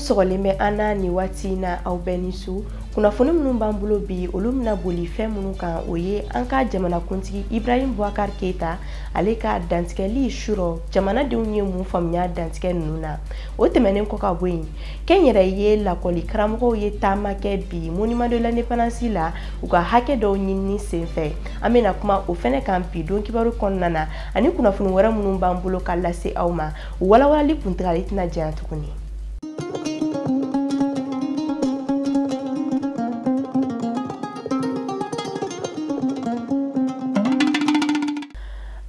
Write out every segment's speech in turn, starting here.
Sɔgɔlen bɛ an na nin waati in na, aw bɛɛ ni su. Kunnafoni minnu b'an bolo bi, olu bɛna boli fɛn minnu kan, o ye an ka jamanakuntigi Ibrahim Boubacar Keita ale ka dantigɛli surɔ. Jamanadenw ye mun faamuya dantigɛ ninnu na? O tɛmɛnen kɔ ka bɔ yen, kɛnyɛrɛye lakɔli karamɔgɔw ye taama kɛ bi monument de l'indépendance la, u ka hakɛ dɔw ɲinini senfɛ. An bɛna kuma o fɛnɛ kan bi don kibaru kɔnɔna na, ani kunnafoni wɛrɛ minnu b'an bolo ka lase aw ma. U walawalali kuntagali tɛna janya tuguni.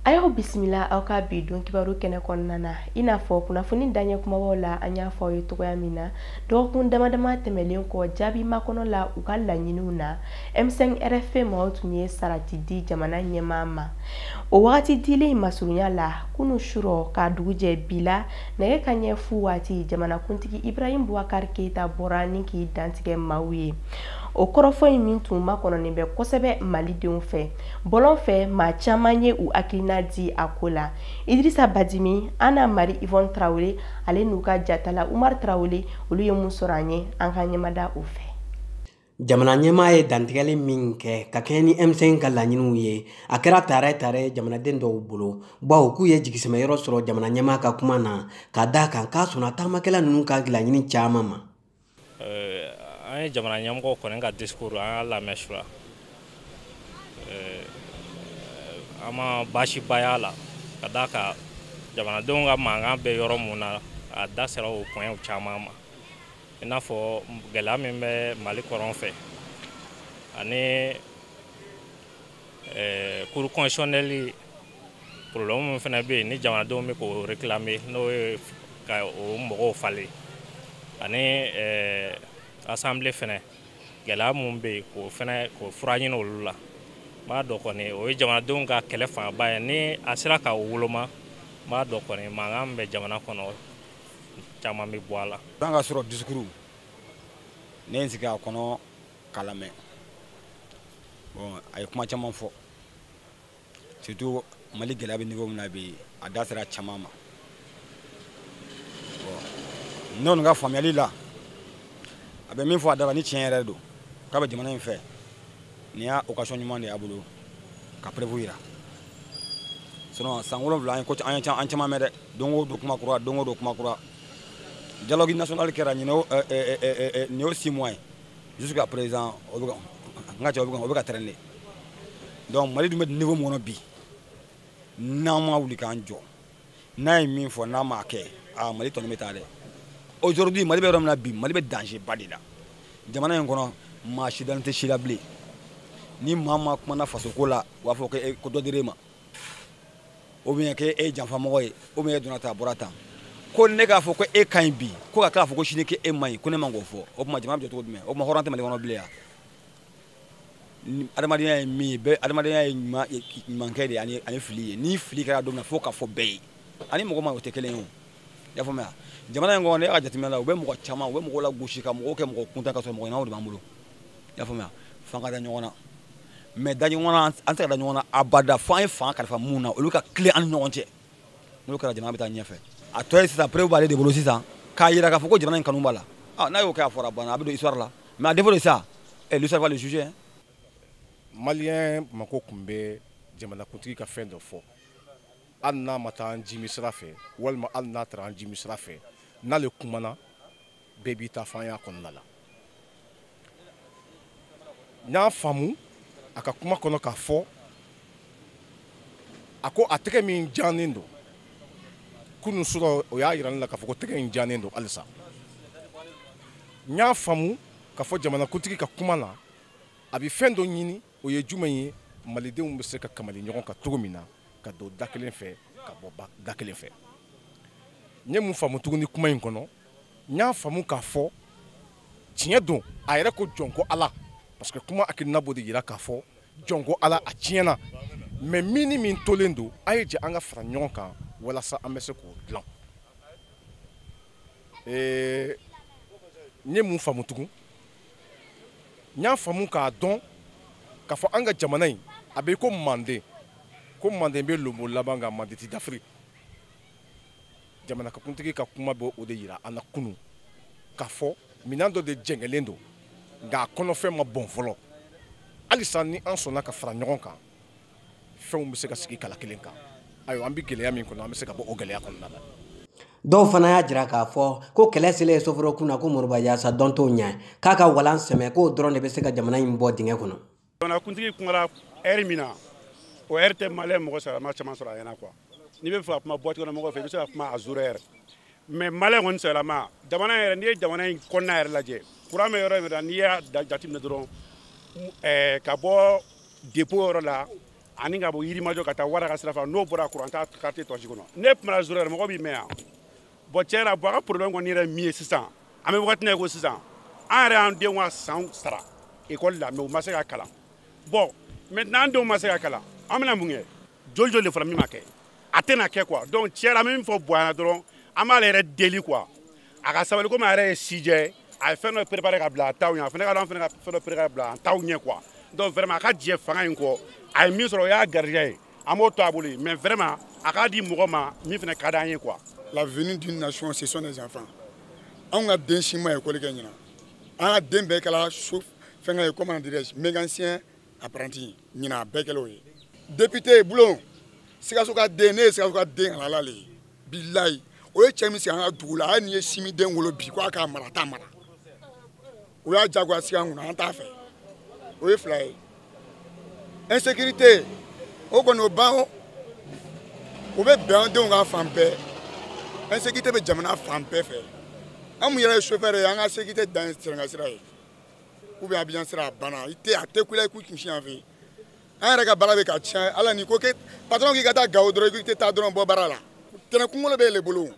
A y'aw bisimila aw ka bi don kibaru kɛnɛ kɔnɔna na. I n'a fɔ kunnafoni daɲɛ kumabaw la, an y'a fɔ aw ye cogoya min na dɔgɔkun dama dama tɛmɛlen kɔ, jaabi makɔnɔ la u ka laɲiniw na, M5 RFP maaw tun ye sarati di jamana ɲɛmaa ma. O wagati dilen masurunya la, kunu surɔ k'a dugujɛ bi la, nɛgɛ ka ɲɛ fu waati, jamanakuntigi Ibrahim Boubacar Keita bɔra ni k'i dantigɛ maaw ye. O kɔrɔfɔ in min tun makɔnɔnen bɛ kosɛbɛ malidenw fɛ bɔlɔn fɛ, maa caman ye u hakilina di a ko la. Idrissa Badimi, Anna Marie Yvonne Traoré ale n'u ka jatala Umar Traoré, olu ye mun sɔrɔ an ye, an ka ɲɛmada o fɛ. Jamana ɲɛmaa ye dantigɛli min kɛ ka kɛɲɛ ni M5 ka laɲiniw ye, a kɛra tare tare jamanaden dɔw bolo, bawo k'u ye jigisɛmɛyɔrɔ sɔrɔ jamana ɲɛmaa ka kuma na, ka d'a kan k'a sɔnna taamakɛla ninnu ka laɲini caman ma. An ye jamana ɲɛmɔgɔw kɔni ka discours an y'a lamɛn sura, an ma baasiba y'a la, ka d'a kan jamanadenw ka mankan bɛ yɔrɔ mun na, a da sera o point caman ma, i n'a fɔ gɛlɛya min bɛ Mali kɔrɔn fɛ ani cour constitutionnelle problème min fana bɛ yen ni jamanadenw bɛ k'o réclamer, n'o ye ka o mɔgɔw falen, ani assemblée fɛnɛ gɛlɛya mun bɛ yen k'o fɛnɛ k'o fura ɲini olu la. N b'a dɔn kɔni o ye jamanadenw ka kɛlɛ fanba ye, ni a sera ka woloma, n b'a dɔn kɔni mankan min bɛ jamana kɔnɔ caman bɛ bɔ a la. An ka sɔrɔ discours ne ye n sigi a kɔnɔ k'a lamɛn, bon a ye kuma caman fɔ, surtout Mali gɛlɛya bɛ niveau min na bi, a da sera caman ma. Bon ne kɔni ka faamuyali la, a bɛ min fɔ a da la ni tiɲɛ yɛrɛ don k'a bɛ jamana in fɛ, nin y'a occasion ɲuman de y'a bolo ka preuve yira. Sinon san 7 an ye ko an ye an caman mɛn dɛ, don o don kuma kura, don o don kuma kura. Dialogue national kɛra ɲinɛ o nin y'o 6 mois ye jusqu'à présent, o bɛ ka n ka cɛ o bɛ ka traîner. Donc Mali dun bɛ niveau min kɔnɔ bi, n'an ma wuli k'an jɔ, n'a ye min fɔ n'a m'a kɛ, aa Mali tɔnɔ bɛ taa dɛ. Aujourd'hui Mali bɛ yɔrɔ min na bi, Mali bɛ danger ba de la. Jamana in kɔnɔ maa si dalen tɛ si la bilen. Ni maa maa kumana fasoko la, u b'a fɔ ko e ko dɔ dir'e ma, ou bien k'e ye janfamɔgɔ ye, ou bien e donna tan a bɔra tan. Ko ne k'a fɔ ko e ka ɲi bi, ko ka tila k'a fɔ ko sini k'e man ɲi, ko ne man k'o fɔ. O tuma jamana bɛ jɔ cogo jumɛn? O tuma hɔrɔn tɛ Mali kɔnɔ bilen yan. Adamadenya ye min ye, bɛɛ adamadenya ye ɲumankɛ de ye ani fili ye. Ni fili kɛra don min na, fo k'a fɔ bɛɛ ye. Ani mɔgɔ ma o tɛ kelen ye o. I y'a faamuya? Jamana in kɔnɔ, ne ka jateminɛ la, u bɛ mɔgɔ caman, u bɛ mɔgɔw lagosi ka mɔgɔw kɛ mɔgɔ kuntan ka sɔrɔ mɔgɔ ɲɛnamaw de b'an bolo. I y'a faamuya? F'an ka da ɲɔgɔn na. Mais da ɲɔgɔn na, an tɛ se ka da ɲɔgɔn na abada, fo an ye fanga kalifa mun na, olu ka tilen an ni ɲɔgɔn cɛ. N'o kɛra, jamana bɛ taa ɲɛfɛ. A tɔ ye sisan, preuve b'ale de bolo sisan, k'a yira k'a fɔ ko jamana in kanu b'a la. Ah, n'a y'o kɛ, a fɔra banna, a bɛ don histoire la. Mais à défaut de ça, l'histoire va le juger. Hein. Malien mako tun bɛ jamanakuntigi ka fɛn dɔ fɔ, hali n'a ma taa an jimi sira fɛ, walima hali n'a taara an jimi sira fɛ, n'ale kumana, bɛɛ b'i ta fɔ an y'a kɔnɔna la. N y'a faamu a ka kuma kɔnɔ k'a fɔ a ko a tɛgɛ min jannen don kunun surɔ, o y'a yira ne la k'a fɔ ko tɛgɛ in jannen don halisa. N y'a faamu k'a fɔ jamanakuntigi ka kuma na, a bɛ fɛn dɔ ɲini, o ye jumɛn ye? Malidenw bɛ se ka kamalen ɲɔgɔn kan cogo min na, ka don da kelen fɛ, ka bɔ da kelen fɛ. N ye mun faamu tuguni kuma in kɔnɔ? N y'a faamu k'a fɔ tiɲɛ don, a yɛrɛ ko jɔn ko Ala, parce que kuma hakilina b'o de yira k'a fɔ jɔn ko Ala a tiɲɛna, mais min ni min tolen don, a ye jɛ an ka fara ɲɔgɔn kan walasa an bɛ se k'o dilan. N ye mun faamu tugun? N y'a faamu k'a dɔn k'a fɔ an ka jamana in a bɛ ko manden, ko manden bɛ lonbo laban nka manden tɛ dafiri. Jamana kuntigi ka kuma bɛ o de yira an na kunun k'a fɔ minɛn dɔ de jɛngɛlen don, nka a kɔnɔfɛn ma bɔn fɔlɔ. Halisa ni an sɔnna ka fara ɲɔgɔn kan, fɛnw bɛ se ka sigi kala kelen kan. Ayiwa, an bɛ gɛlɛya min kɔnɔ, an bɛ se ka bɔ o gɛlɛya kɔnɔna la. Dɔw fana y'a jira k'a fɔ ko kɛlɛ selen soforo kunna ko Moriba Yaasa dɔn t'o ɲɛ, k'a ka walan sɛmɛ k'o dɔrɔn de bɛ se ka jamana in bɔ dingɛ kɔnɔ. Jamanakuntigi kumara ɛri min na, o ɛri tɛ maliyɛn mɔgɔ sɛbɛlama caman sɔrɔ a ɲɛna quoi. N'i bɛ fɛ ka kuma boîte kɔnɔ mɔgɔw fɛ, i bɛ se ka kuma a zéro heure. Mais maliyɛn kɔni sɛbɛlama, jamana yɛrɛ, n'i ye jamana in kɔnɔna yɛrɛ lajɛ, courant bɛ yɔrɔ min na, n'i y'a jateminɛ dɔrɔn, ka bɔ dépôt yɔrɔ la ani ka bɔ Yirimajɔ ka taa Wara ka sira fɛ, n'o bɔra courant t'a quartier tɔ si kɔnɔ. Ne kumana zéro heure, mɔgɔ b'i mɛn yan. Bon, tiɲɛ na, a ka problème kɔni yɛrɛ min ye sisan, an bɛ wagati min na i ko sisan, an yɛrɛ y'an denw ka san sara école la, mais u ma se ka kalan. Bon, maintenant an denw ma se ka kalan, an bɛna mun kɛ? Joli joli de fɔra min ma kɛ, a tɛna kɛ quoi. Donc tiɲɛ na, an bɛ min fɔ Buwa ɲɛna dɔrɔn, an b'ale yɛrɛ deli quoi, a ka sabali, komi a yɛrɛ ye sijɛ, a ye fɛn dɔ préparé ka bila a taw ɲɛ, a fana ka dɔn an fana ka fɛn dɔ préparé ka bila an taw ɲɛ quoi. Donc vraiment, a ka jɛ fanga in kɔ, a ye min sɔrɔ, o y'a garijɛgɛ ye, an b'o to a bolo yen, mais vraiment a k'a di mɔgɔ ma min fana ka d'an ye quoi. L'avenir d'une nation, ce sont les enfants. Anw ka den si ma école kɛ ɲinan. An ka den bɛɛ kɛra so fɛnkɛ ye, comment dirais-je, mécanicien apprenti ɲinan, a bɛɛ kɛla o ye. Député bulon, Sikaso ka den, ne ye Sikaso ka den halala le ye. Bilayi, o ye cɛ min sigi an ka dugu la, hali n'i ye simi den wolo bi k'a k'a mara, a t'a mara. O y'a diyagoya sigi an kunna, an t'a fɛ. O ye fila ye. Insécurité, o kɔni o ban o. O bɛ bɛn an denw ka fan bɛɛ. Insécurité bɛ jamana fan bɛɛ fɛ. An mun yɛrɛ ye chauffeur ye, an ka sécurité dan ye Sɛnɛgali sira ye. Ou bien Abidjan sira, a banna. I tɛ a tɛ ku la, i k'u kun si yan fɛ. An yɛrɛ ka baara bɛ ka tiɲɛ. Ala ni ko k'e patron k'i ka taa Gawo dɔrɔn, i tɛ taa dɔrɔn bɔ baara la. Tɛnɛ kunkolo bɛ e bolo.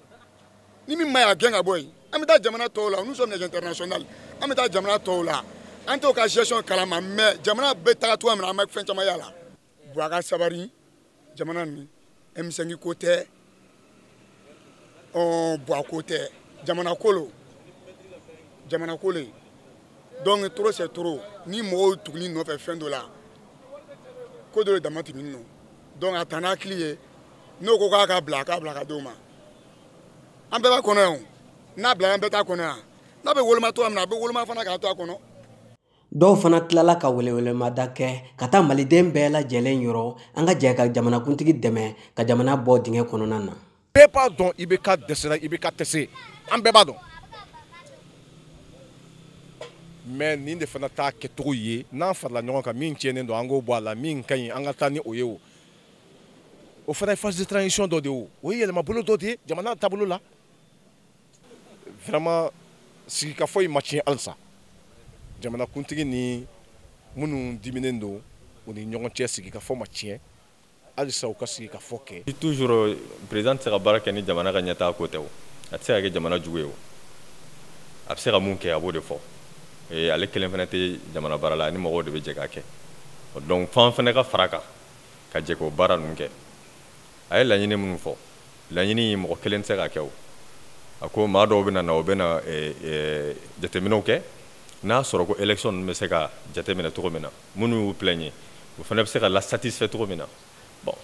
Ni min ma ɲi, a gɛn ka bɔ yen. An bɛ taa jamana tɔw la, nous sommes les internationaux. An bɛ taa jamana tɔw la. An t'o ka gestion kalama, mais jamana bɛ taga cogoya min na, an bɛ fɛn caman y'a la. Buwa ka sabari, jamana nin M5 ko tɛ, Buwa ko tɛ, jamana ko lo. Jamana ko le. Donc trop c'est trop. Ni mɔgɔw tuguni nɔfɛ fɛn dɔ la, ko dɔ de dama tɛmɛnen don. Donc a ta n'a hakili ye, n'o ko k'a ka bila, a k'a bila ka d'o ma. An bɛɛ b'a kɔnɔ yan o. N'a bila, an bɛɛ t'a kɔnɔ yan. N'a bɛ woloma cogoya min na, a bɛ woloma fana k'a to a kɔnɔ. Dɔw fana tilala ka welewelemada kɛ ka taa maliden bɛɛ lajɛlen yɔrɔ, an ka jɛ ka jamanakuntigi dɛmɛ ka jamana bɔ dingɛ kɔnɔna na. Bɛɛ b'a dɔn IBK dɛsɛra, IBK tɛ se, an bɛɛ b'a dɔn. Mais nin de fana t'a kɛcogo ye. N'an farala ɲɔgɔn kan, min tiɲɛnen don, an k'o bɔ a la, min ka ɲi, an ka taa ni o ye. O fana ye phase de transition dɔ de ye, o ye yɛlɛmabolo dɔ de ye jamana taabolo la. Vraiment, sigikafɔ in ma tiɲɛ halisa. Jamanakuntigi ni minnu diminen don, u ni ɲɔgɔn cɛ, sigikafɔ ma tiɲɛ halisa, u ka sigikafɔ kɛ. Toujours président tɛ se ka baara kɛ ni jamana ka ɲɛtaga ko tɛ o. A tɛ se ka kɛ jamana jugu ye o. A bɛ se ka mun kɛ, a b'o de fɔ. Ale kelen fana tɛ jamana baara la, ani mɔgɔw de bɛ jɛ k'a kɛ. Donc f'an fana ka fara kan ka jɛ k'o baara ninnu kɛ. A ye laɲini minnu fɔ, laɲini mɔgɔ kelen tɛ se k'a kɛ o. A ko maa dɔw bɛ na, o bɛ na jateminɛw kɛ. N'a sɔrɔ ko élection ninnu bɛ se ka jateminɛ cogo min na, minnu y'u plaigner, o fana bɛ se ka la satisfait cogo min na. Bon,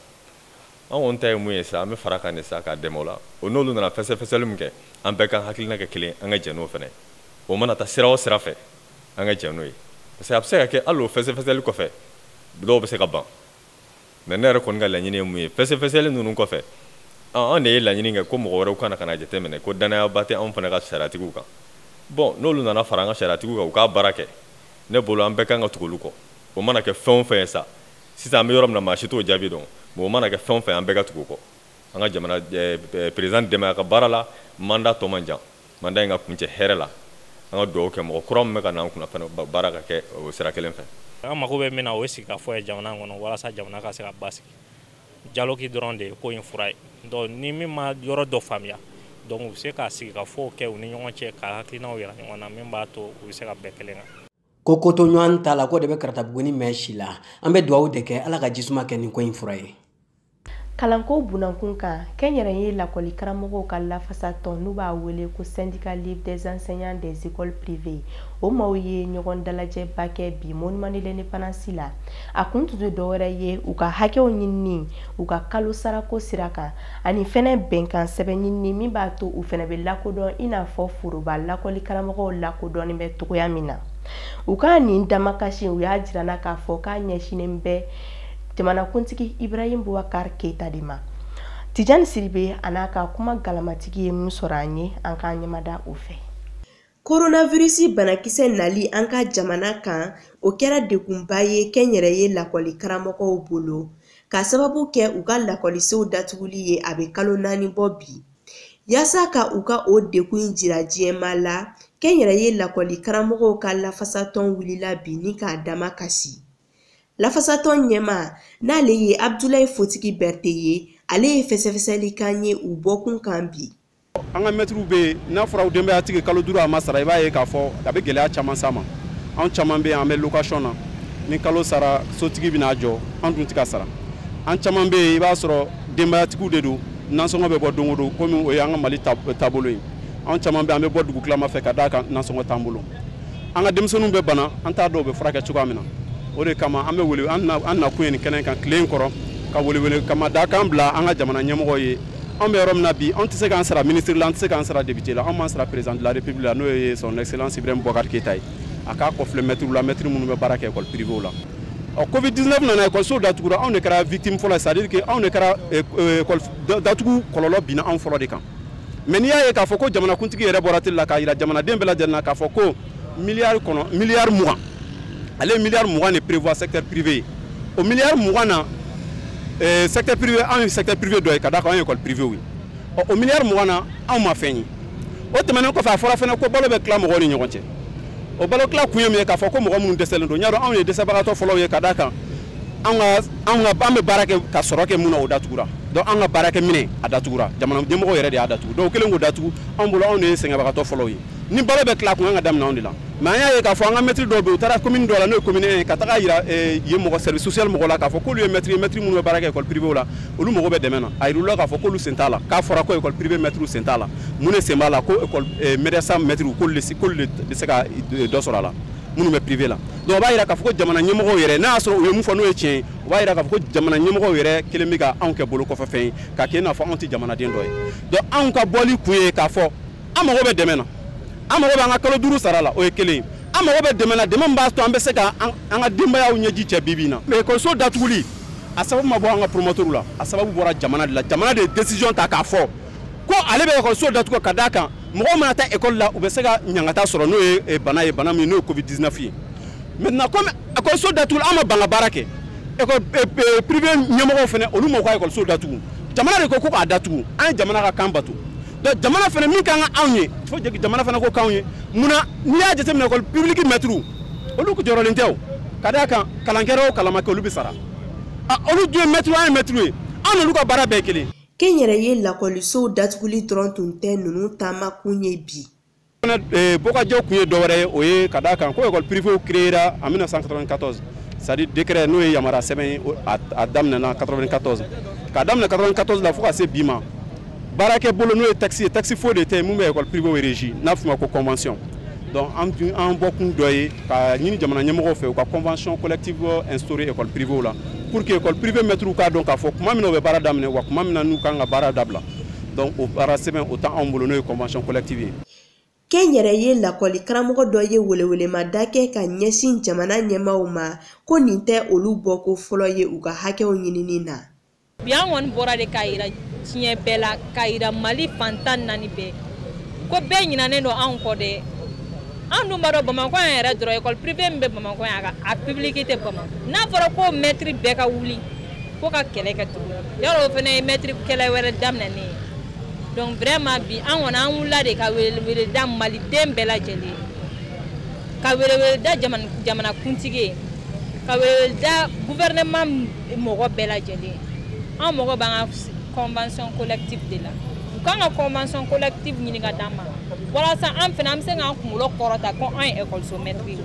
an kɔni ta ye mun ye sa, an bɛ fara kan de sa k'a dɛmɛ o la. O n'olu nana fɛsɛfɛsɛli min kɛ, an bɛɛ ka hakilina kɛ kelen, an ka jɛ n'o fana ye. O mana taa sira o sira fɛ, an ka jɛ n'o ye. Parce que a bɛ se ka kɛ hali o fɛsɛfɛsɛli kɔfɛ, dɔw bɛ se ka ban. Mais ne yɛrɛ kɔni ka laɲini ye mun ye, fɛsɛfɛsɛli ninnu kɔfɛ, an de ye laɲini kɛ ko mɔgɔ wɛrɛw kana ka na jateminɛ, ko danayaba tɛ anw fana ka sariyatigiw kan. Bon, n'olu nana fara an ka sariyatigiw kan, u k'a baara kɛ, ne bolo an bɛɛ kan ka tugu olu kɔ. O mana kɛ fɛn o fɛn ye sa, sisan an bɛ yɔrɔ min na, maa si t'o jaabi dɔn, mais o mana kɛ fɛn o fɛn, an bɛɛ ka tugu o kɔ. An ka jamana président dɛmɛ a ka baara la, mandat tɔ man jan, mandat in ka kuncɛ hɛrɛ la. An ka dugawu kɛ mɔgɔ kura min bɛ ka na an kunna fana, baara ka kɛ o sira kelen fɛ. An mako bɛ min na, o ye sigikafɔ ye jamana kɔnɔ, walasa jamana ka se ka basigi. Dialogue dɔrɔn de ye ko in fura ye. Donc ni min ma yɔrɔ dɔ faamuya, donc u bɛ se ka sigikafɔw kɛ u ni ɲɔgɔn cɛ, ka hakilinaw yira ɲɔgɔn na, min b'a to u bɛ se ka bɛn kelen kan. Ko ko to ɲɔgɔn ta la, k'o de bɛ Karatabugu mɛn si la. An bɛ dugawu de kɛ, Ala ka jisuma kɛ nin ko in fura ye. Kalanko bunankun kan, kɛnyɛrɛye lakɔli karamɔgɔw ka lafasatɔn n'u b'a wele ko Syndicat libre des enseignants des écoles privées, o maaw ye ɲɔgɔn dalajɛba kɛ bi Monument de l'Indépendance la. A kun tun tɛ dɔwɛrɛ ye u ka hakɛw ɲinini u ka kalo sarako sira kan, ani fɛnɛ bɛnkan sɛbɛn ɲinini min b'a to u fɛnɛ bɛ lakodɔn i n'a fɔ foroba lakɔli karamɔgɔw lakodɔnnen bɛ cogoya min na. U ka nin damakasi, u y'a jira n na k'a fɔ k'a ɲɛsinnen bɛ jamanakuntigi Ibrahim Boubacar Keita de ma. Tijani Siribe a n'a ka kuma galamatigi ye min sɔrɔ an ye, an k'an ɲɛmada o fɛ. Coronavirus banakisɛ nali an ka jamana kan, o kɛra degunba ye kɛnyɛrɛye lakɔli karamɔgɔw bolo, k'a sababu kɛ u ka lakɔlisow datuguli ye a bɛ kalo 4 bɔ bi. Yaasa ka u ka o degun in jira diɲɛmaa la, kɛnyɛrɛye lakɔli karamɔgɔw ka lafasatɔn wulila bi ni k'a dama kasi. Lafasatɔn ɲɛmaa n'ale ye Abdoulaye Fotigi Berete ye, ale ye fɛsɛfɛsɛli k'an ye u bɔkun kan bi. An ka mɛtiriw bɛ yen, n'a fɔra u denbayatigi kalo 5 a ma sara, i b'a ye k'a fɔ a bɛ gɛlɛya caman s'a ma. Anw caman bɛ yen, an bɛ location na, ni kalo sara sotigi bɛna jɔ, an dun tɛ ka sara. An caman bɛ yen, i b'a sɔrɔ denbayatigiw de don, nasɔngɔ bɛ bɔ don o don, komi o ye an ka Mali taabolo ye. Anw caman bɛ yen, an bɛ bɔ dugu tilama fɛ ka d'a kan nasɔngɔ t'an bolo. An ka denmisɛnninw bɛ bana, an t'a dɔn u bɛ furakɛ cogoya min na. O de kama an bɛ wele, an nakun ye nin kɛnɛ kan tile in kɔrɔ, ka welewele kama da kan bila an ka jamana ɲɛmɔgɔw ye. An bɛ yɔrɔ min na bi, an tɛ se k'an sara ministre la, an tɛ se k'an sara député la, an m'an sara président de la République la, n'o ye son excellence Ibrahim Boubacar Keita ye. A k'a kɔfilɛ mɛtiriw la, mɛtiri minnu bɛ baara kɛ école privée la. Ɔ Covid-19 nana, école datugura, anw de kɛra victime fɔlɔ ye, c'est à dire que anw de kɛra école datugu kɔlɔlɔ binna anw fɔlɔ de kan. Mais n'i y'a ye k'a fɔ ko jamanakuntigi yɛrɛ bɔra télé la k'a jira jamanaden bɛɛ lajɛlen na k'a fɔ ko miliyari kɔnɔ, miliyari 20, ale ye miliyari 20 de prévoir secteur privé. O miliyari 20 na, secteur privé, anw ye secteur privé dɔ ye ka d'a kan anw ye école privée ye. Ɔ o miliyari 20 na, anw ma fɛn ye. O tɛmɛnen kɔfɛ, a fɔra fɛnɛ ko balo bɛ tila mɔgɔw ni ɲɔgɔn cɛ. O balo tila kun ye min ye, k'a fɔ ko mɔgɔ minnu dɛsɛlen don, n y'a dɔn anw ye dɛsɛbagatɔ fɔlɔw ye ka d'a kan an bɛ baara kɛ ka sɔrɔ kɛ mun na, o datugura. Donc an ka baarakɛ minɛ a datugura, jamana ɲɛmɔgɔw yɛrɛ de y'a datugu. Donc kelen k'o datugu, anw bolo anw de ye sɛgɛnbagatɔ fɔlɔw ye. Ni balo bɛ tila kun kan ka daminɛ anw de la. Mais an y'a ye k'a fɔ an ka mɛtiri dɔw bɛ yen, u taara commune dɔw la, n'o ye commune 1 ye, ka taga yira yen mɔgɔ service social mɔgɔw la k'a fɔ k'olu ye mɛtiri ye, mɛtiri minnu bɛ baara kɛ école privée la, olu mago bɛ dɛmɛ na. A yir'u la k'a fɔ k'olu sen t'a la, k'a fɔra ko école privée mɛtiriw sen t'a la. Mun de sen b'a la? Ko école médecin mɛtiriw k'olu de bɛ se ka dɔ sɔrɔ a la, minnu bɛ privé la. Donc o b'a yira k'a fɔ ko jamana ɲɛmɔgɔw yɛrɛ, n'a y'a sɔrɔ u ye mun fɔ n'o ye tiɲɛ ye, o b'a yira k'a fɔ ko jamana ɲɛmɔgɔw yɛrɛ kelen bɛ ka anw kɛ bolo kɔfɛ fɛn ye, k'a kɛ i n'a fɔ anw tɛ jamanaden dɔ ye. Donc anw ka bɔli kun ye k'a fɔ an mago bɛ dɛmɛ na, an mago bɛ an ka kalo 5 sara la, o ye kelen ye. An mago bɛ dɛmɛ na, dɛmɛ min b'a to an bɛ se ka an ka denbayaw ɲɛji cɛ bi bi in na. Mais école datuguli, a sababu ma bɔ an ka promoteur la, a sababu bɔra jamana de la. Jamana de ye décision ta k'a fɔ ko ale bɛ école datugu ka d'a kan mɔgɔw mana taa école la, u bɛ se ka ɲangata sɔrɔ, n'o ye bana ye, bana min n'o ye Covid-19 ye. Maintenant comme école datugu, an ma ban ka baara kɛ. École privée ɲɛmɔgɔw fana, olu m'u ka école datugu. Jamana de ko k'a datugu, an ye jamana ka kan bato. Donc jamana fana min kan ka anw ye, fo jamana fana ko k'anw ye. Munna n'i y'a jateminɛ école publique mɛtiriw, olu jɔrɔlen tɛ o, ka d'a kan kalankɛra o kalan ma kɛ, olu bɛ sara. Olu dun ye mɛtiriw, an ye mɛtiriw ye, an n'olu ka baara bɛɛ ye kelen. Kɛnyɛrɛye lakɔlisow datuguli dɔrɔn tun tɛ ninnu taamakun ye bi. Bɔkajɛw kun ye dɔwɛrɛ ye, o ye ka d'a kan ko école privée créera en 1994, c'est-à-dire décret n'o ye yamaruya sɛbɛn ye, a daminɛna 94, k'a daminɛ 94 la fo ka se bi ma, baarakɛ bolo n'o ye taxe ye, taxe foyi de tɛ yen mun bɛ école privée régi, n'a fɔ ma ko convention. Donc an bɔkun dɔ ye ka ɲini jamana ɲɛmɔgɔw fɛ u ka convention collective instaurer école privée la, pour que école privée mɛtiriw k'a dɔn k'a fɔ tuma min na u bɛ baara daminɛ, wa tuma min na n'u kan ka baara dabila. Donc o baara sɛbɛn o t'anw bolo, n'o ye convention collective ye. Kɛnyɛrɛye lakɔli karamɔgɔ dɔ ye welewelemada kɛ ka ɲɛsin jamana ɲɛmaaw ma ko nin tɛ olu bɔko fɔlɔ ye u ka hakɛw ɲinini na. Bi an kɔni bɔra de k'a yira diɲɛ bɛɛ la, k'a yira Mali fan 14 bɛɛ ko bɛɛ ɲinanen don anw kɔ dɛ. An dun b'a dɔn Bamakɔ yan yɛrɛ dɔrɔn, école privée min bɛ Bamakɔ yan, a publique tɛ Bamakɔ. N'a fɔra ko mɛtiri bɛɛ ka wuli ko ka kɛlɛ kɛ tuguni, yarɔ o fana ye mɛtiri kɛlɛ wɛrɛ daminɛnen ye. Donc vraiment bi an kɔni an wulila de ka welewele da maliden bɛɛ lajɛlen, ka welewele da jamanakuntigi ye, ka welewele da gouvernement mɔgɔ bɛɛ lajɛlen. An mɔgɔ b'an ka convention collective de la, u kan ka convention collective ɲini ka d'an ma, walasa an fana an bɛ se k'an kunkolo kɔrɔta ko an ye école mɛtiri ye.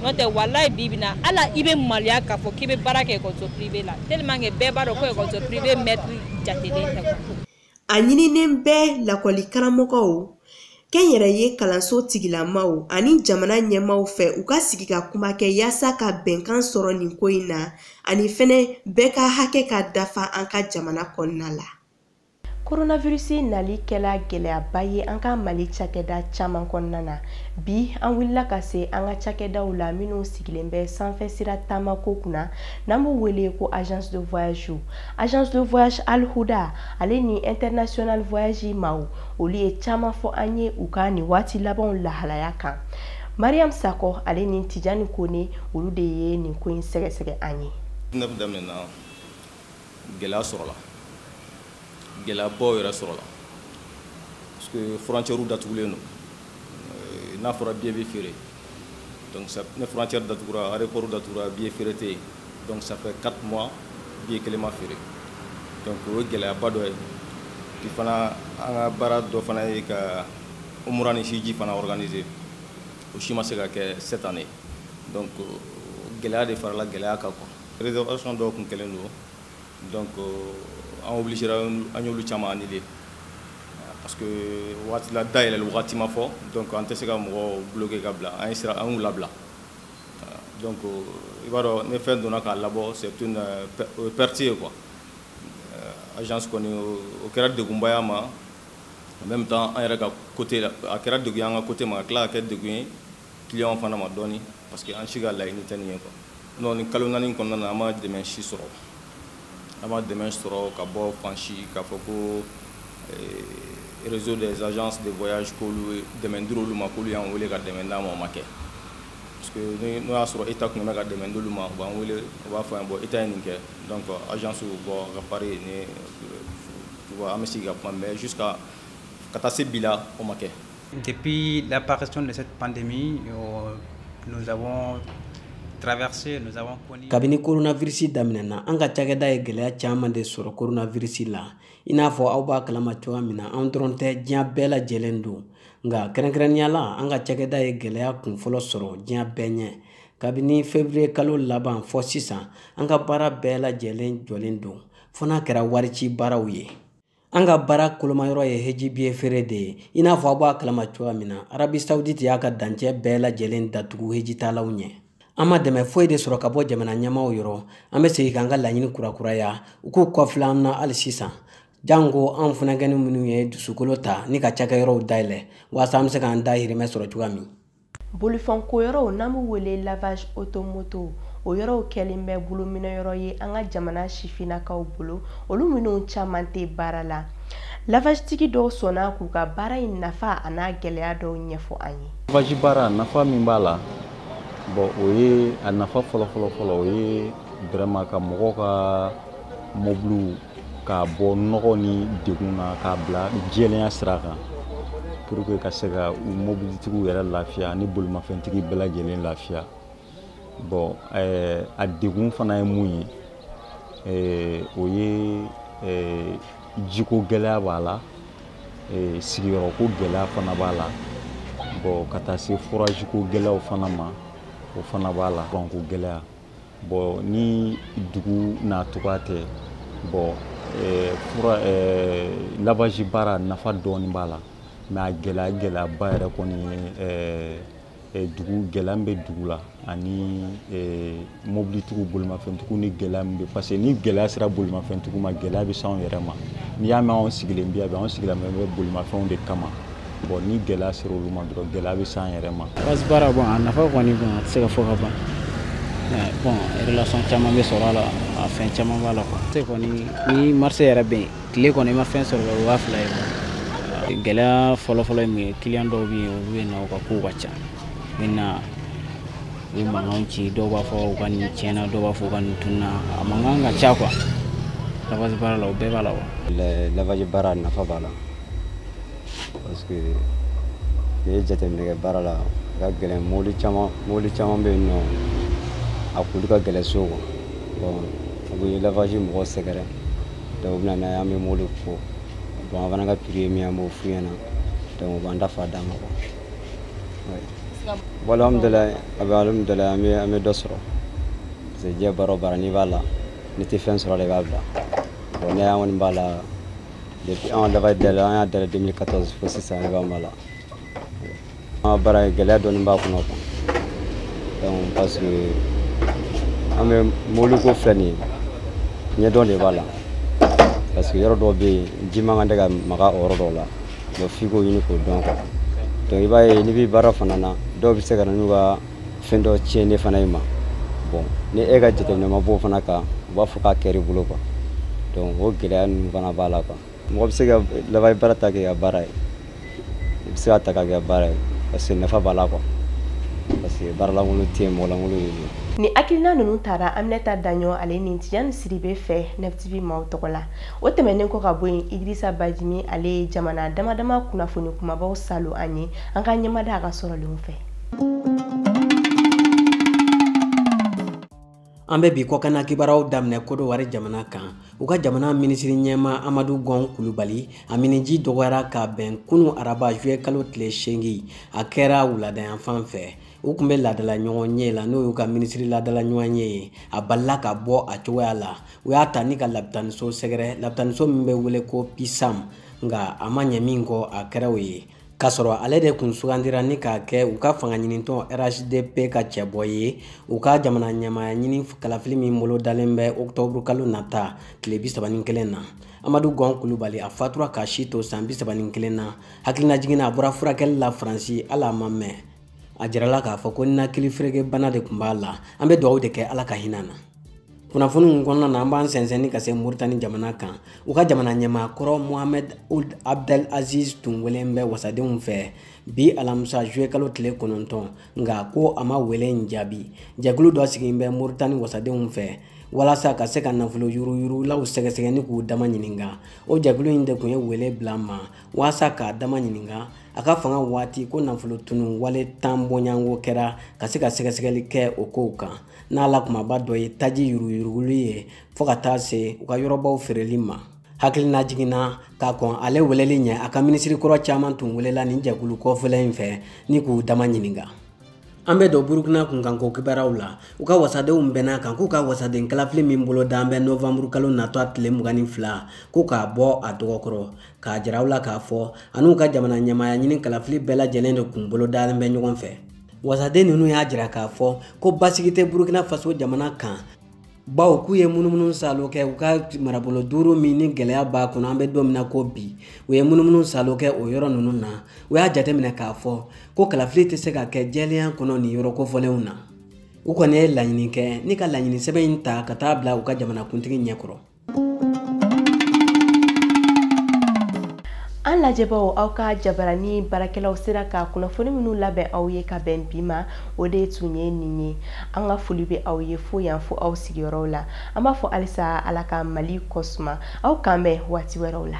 N'o tɛ walayi bi bi na ala i bɛ maloya k'a fɔ k'i bɛ baara kɛ ekɔliso privé la tellement que bɛɛ b'a dɔn ko ekɔliso privé maître jatelen tɛ quoi. A ɲininen bɛ lakɔli karamɔgɔw, kɛnyɛrɛye kalanso tigilamaw ani jamana ɲɛmaaw fɛ u ka sigi ka kuma kɛ yaasa ka bɛnkan sɔrɔ nin ko in na, ani fɛnɛ bɛɛ ka hakɛ ka dafa an ka jamana kɔnɔna la. Coronavirus nali kɛla gɛlɛyaba ye an ka Mali cakɛda caman kɔnɔna na. Bi an wulila ka se an ka cakɛdaw la minnu sigilen bɛ sanfɛ sira taamako kunna, n'an b'u wele ko agence de voyage. Agence de voyage Al Huda ale ni International Voyage maaw, olu ye caman fɔ an ye u ka nin waati labanw lahalaya kan. Mariam Sakɔ ale ni Tijani Kone, olu de ye nin ko in sɛgɛsɛgɛ an ye. 19 daminɛna, gɛlɛya sɔrɔla, gɛlɛyabaw yɛrɛ sɔrɔla, parce que frontière datugulen don. N'a fɔra billet bɛ feere, donc ne frontière datugura, aéroport datugura, billet feere tɛ yen. Donc ça fait 4 mois, billet kelen ma feere. Donc o ye gɛlɛyaba dɔ ye. Puis fana, an ka baara dɔ fana ye ka umura ni hiji fana organiser, o si ma se ka kɛ cette année. Donc gɛlɛya de farala gɛlɛya kan quoi. Réservation dɔw kun kɛlen don, donc an obligera, an y'olu caman annuler, parce que waati la dayɛlɛli wagati ma fɔ. Donc an tɛ se ka mɔgɔw bloquer ka bila, an ye sira, an y'u labila. Donc i b'a dɔn, ni fɛn donna k'a labɔ, c'est une perte ye quoi. Agence kɔni, o kɛra degunba ye an ma. En même temps, an yɛrɛ ka côté la, a kɛra degun ye an ka côté ma, ka tila ka kɛ degun ye client fana ma dɔɔni, parce que an si ka laɲini tɛ nin ye quoi. Non, ni kalo 4 kɔnɔna na, an ma dɛmɛ si sɔrɔ, an ma dɛmɛ sɔrɔ ka bɔ fan si k'a fɔ ko réseau des agences de voyage k'olu dɛmɛ dir'olu ma, k'olu y'an wele ka dɛmɛ d'an ma. O ma kɛ, parce que n'o y'a sɔrɔ État tun bɛ ka dɛmɛ d'olu ma, u b'an wele, u b'a fɔ an ye: bon, État ye nin kɛ, donc agence bɔ ka pari ni, tu vois, an bɛ sigi ka kuma. Mais jusqu'à ka taa se bi la, o ma kɛ. Depuis l'apparition de cette pandémie, nous avons traversé, nous avons connu. Kabini coronavirus daminɛna, an ka cakɛda ye gɛlɛya caman de sɔrɔ coronavirus la. I n'a fɔ aw b'a kalama cogoya min na, an dɔrɔn tɛ, diɲɛ bɛɛ lajɛlen don, nka kɛrɛnkɛrɛnnenya la, an ka cakɛda ye gɛlɛya kunfɔlɔ sɔrɔ diɲɛ bɛɛ ɲɛ. Kabini février kalo laban fɔ sisan, an ka baara bɛɛ lajɛlen jɔlen don, fo n'a kɛra warici baaraw ye. An ka baara kolomayɔrɔ ye heji billet feere de ye. I n'a fɔ aw b'a kalama cogoya min na, Arabie Saoudite y'a ka dancɛ bɛɛ lajɛlen datugu hejitalaw ɲɛ. An ma dɛmɛ foyi de sɔrɔ ka bɔ jamana ɲɛmaaw yɔrɔ. An bɛ segin k'an ka laɲini kurakuraya, u k'u kɔfilɛ an na hali sisan, janko anw funankɛnin minnu ye dusukolo ta ni ka cakɛyɔrɔw dayɛlɛ, walasa an bɛ se k'an dahirimɛ sɔrɔ cogoya min. Bolifɛnko yɔrɔw, n'an b'u wele lavage automoto, o yɔrɔw kɛlen bɛ bolominɛyɔrɔ ye an ka jamana sifinnakaw bolo, olu minnu caman tɛ baara la. Lavage tigi dɔw sɔnna k'u ka baara in nafa a n'a gɛlɛya dɔw ɲɛfɔ an ye. Lavage baara, nafa min b'a la, bon, o ye a nafa fɔlɔ fɔlɔ fɔlɔ, o ye vraiment ka mɔgɔw ka mobiliw k'a bɔ nɔgɔ ni degun na, k'a bila jɛlenya sira kan, pour que ka se ka u mobilitigiw yɛrɛ lafiya ani bolimafɛntigi bɛɛ lajɛlen lafiya. Bon, a degun fana ye mun ye? O ye jiko gɛlɛya b'a la, sigiyɔrɔko gɛlɛya fana b'a la. Bon, ka taa se forage ko gɛlɛyaw fana ma, o fana b'a la, kuranko gɛlɛya. Bon, ni dugu n'a cogoya tɛ, bon, fura lavage baara nafa dɔɔni b'a la, mais a gɛlɛya, gɛlɛyaba yɛrɛ kɔni ye dugu gɛlɛya min bɛ dugu la ani mobilitigiw, bolimafɛntigiw ni gɛlɛya min bɛ, parce que ni gɛlɛya sera bolimafɛntigiw ma, gɛlɛya bɛ s'anw yɛrɛ ma. N'i y'a mɛn anw sigilen bi yan bi, anw sigilen bɛ bolimafɛnw de kama. Bon, ni gɛlɛya sera olu ma dɔrɔn, gɛlɛya bɛ s'an yɛrɛ ma. Lavage baara, bon, a nafa kɔni, bon, a tɛ se ka fɔ ka ban. Bon, relation caman bɛ sɔrɔ a la, a fɛn caman b'a la quoi. Se kɔni ni marché yɛrɛ bɛ yen, tile kɔni i ma fɛn sɔrɔ, o 2000 ye. Gɛlɛya fɔlɔfɔlɔ ye mun ye? Client dɔw bɛ yen, olu bɛ na, u ka kow ka ca, u bɛ na, u bɛ mankan ci, dɔw b'a fɔ u ka nin tiɲɛna, dɔw b'a fɔ u ka nin tununa, a mankan ka ca quoi. Lavage baara la, o bɛɛ b'a la quoi. Lavage baara nafa b'a la, parce que n'i ye jateminɛ kɛ baara la, a ka gɛlɛn. Mobili caman bɛ yen nɔ, a koli ka gɛlɛn so quoi. Bon, u bɛ lavage mɔgɔ sɛgɛrɛ, donc u bɛ na n'a ye, an bɛ mobili ko. Bon, an fana ka prix ye min ye, an b'o f'u ɲɛna, donc u b'an ta fa d'an ma quoi. Ouais. Bon, alhamdulilayi, a bɛ, alhamdulilayi, an bɛ dɔ sɔrɔ, parce que diɲɛ baara o baara, n'i b'a la, n'i tɛ fɛn sɔrɔ a la, i b'a bila. Bon, ne y'an kɔni b'a la depuis an ka lavage dayɛlɛ, an y'a dayɛlɛ 2014 fo sisan, ne b'an b'a la. An ka baara in, gɛlɛya dɔɔni b'a kɔnɔ quoi. Donc parce que an bɛ mobili ko filɛ nin ye, ɲɛdɔn de b'a la, parce que yɔrɔ dɔw bɛ yen, ji man kan tɛ ka maga o yɔrɔ dɔw la, donc f'i k'o ɲini k'o dɔn quoi. Donc i b'a ye, n'i bɛ baara fana na, dɔw bɛ se ka na n'u ka fɛn dɔ tiɲɛnen fana ye ma. Bon, ni e ka jateminɛ ma bɔ o fana kan, u b'a fɔ k'a kɛr'i bolo quoi. Donc o gɛlɛya ninnu fana b'a la quoi. Mɔgɔ bɛ se ka lavage baara ta k'i ka baara ye, i bɛ se ka ta k'a kɛ baara ye, parce que nafa b'a la quoi, parce que baara lankolon tɛ yen, mɔgɔ lankolon de don. Ni hakilina ninnu taara Aminata Daɲɔ ale ni Tijani Sidibe fɛ Nef TV maaw tɔgɔ la. O tɛmɛnen kɔ ka bɔ yen, Idrissa Bajimi ale ye jamana dama dama kunnafoni kumabaw salo an ye, an ka ɲɛmada a ka sɔrɔlenw fɛ. An bɛ bi kɔkanna kibaruyaw daminɛ Kodowari jamana kan. U ka jamana minisiri ɲɛma Amadu Gɔn Kulubali, a miniji dɔgɔyara ka bɛn kunu araba juillet kalo tile 8, a kɛra wuladayanfan fɛ. U tun bɛ laadala ɲɔgɔn ye la, n'o y'u ka minisiri laadala ɲɔgɔn ye, a balila ka bɔ a cogoya la. U y'a ta ni ka lapitaniso sɛgɛrɛ, lapitaniso min bɛ wele ko PISAM, nka a ma ɲɛ min kɔ, a kɛra o ye. K'a sɔrɔ ale de kun sugandira ni k'a kɛ u ka fanga ɲinitɔn RHDP ka cɛbɔ ye, u ka jamana ɲɛmaaya ɲini kalafili min bolo dalen bɛ octobre kalo nata tile 31 na. Amadu Gɔn Kulubali, a fatura k'a si to san 31 na. Hakilina a bɔra furakɛli la Faransi, hali a ma mɛn. A jirala k'a fɔ ko ninakili fereke bana de tun b'a la. An bɛ dugawu de kɛ Ala ka hinɛ na. Kunnafoniw kɔnɔna na, an b'an sɛnsɛn ka se Moritani jamana kan. U ka jamana ɲɛmaa kɔrɔ Mohamed Ould Abdel Aziz tun welen bɛ wasadenw fɛ bi alamisa juillet kalo tile 9, nka ko a ma wele in jaabi. Jɛkulu dɔ sigilen bɛ Moritani wasadenw fɛ walasa ka se ka nafolo yuruguyurugulaw sɛgɛsɛgɛ ni k'u dama ɲininka. O jɛkulu in de tun ye wele bila ma walasa k'a dama ɲininka a ka fanga waati ko nafolo tunu wale 10 bɔɲɔgɔnko kɛra, ka se ka sɛgɛsɛgɛli kɛ o kow kan, n'a la kumaba dɔ ye taji yuruguyuruguli ye fo ka taa se u ka yɔrɔbaw feereli ma. Hakilina jiginna k'a kɔn ale weleli ɲɛ, a ka minisiri kɔrɔ caman tun welela nin jɛkulu kɔfɛla in fɛ ni k'u dama ɲininka. An bɛ don Burukina kunkanko kibaruyaw la. U ka wasadenw bɛnna kan k'u ka wasaden kalafili min bolo dan bɛ novembre kalo natɔ tile 22, ko k'a bɔ a dɔgɔkɔrɔ, k'a jira u la k'a fɔ an'u ka jamana ɲɛmaaya ɲini kalafili bɛɛ lajɛlen de kun bolo dalen bɛ ɲɔgɔn fɛ. Wasaden ninnu y'a jira k'a fɔ ko basigi tɛ Burukina Faso jamana kan, bawo k'u ye munumunu salo kɛ u ka marabolo 5 min ni gɛlɛya b'a kɔnɔ, an bɛ don min na ko bi, u ye munumunu salo kɛ o yɔrɔ ninnu na. U y'a jateminɛ k'a fɔ ko kalafili tɛ se ka kɛ jɛlenya kɔnɔ nin yɔrɔ kofɔlenw na. U kɔni ye laɲini kɛ ni ka laɲini sɛbɛn in ta ka taa bila u ka jamanakuntigi ɲɛkɔrɔ. An lajɛbaw, aw ka jabarani baarakɛlaw sera ka kunnafoni minnu labɛn aw ye ka bɛn bi ma, o de tun ye nin ye. An ka foli bɛ aw ye fo yan, fo aw sigiyɔrɔw la. An b'a fɔ halisa Ala ka Mali kɔsuma. Aw k'an bɛn waati wɛrɛw la.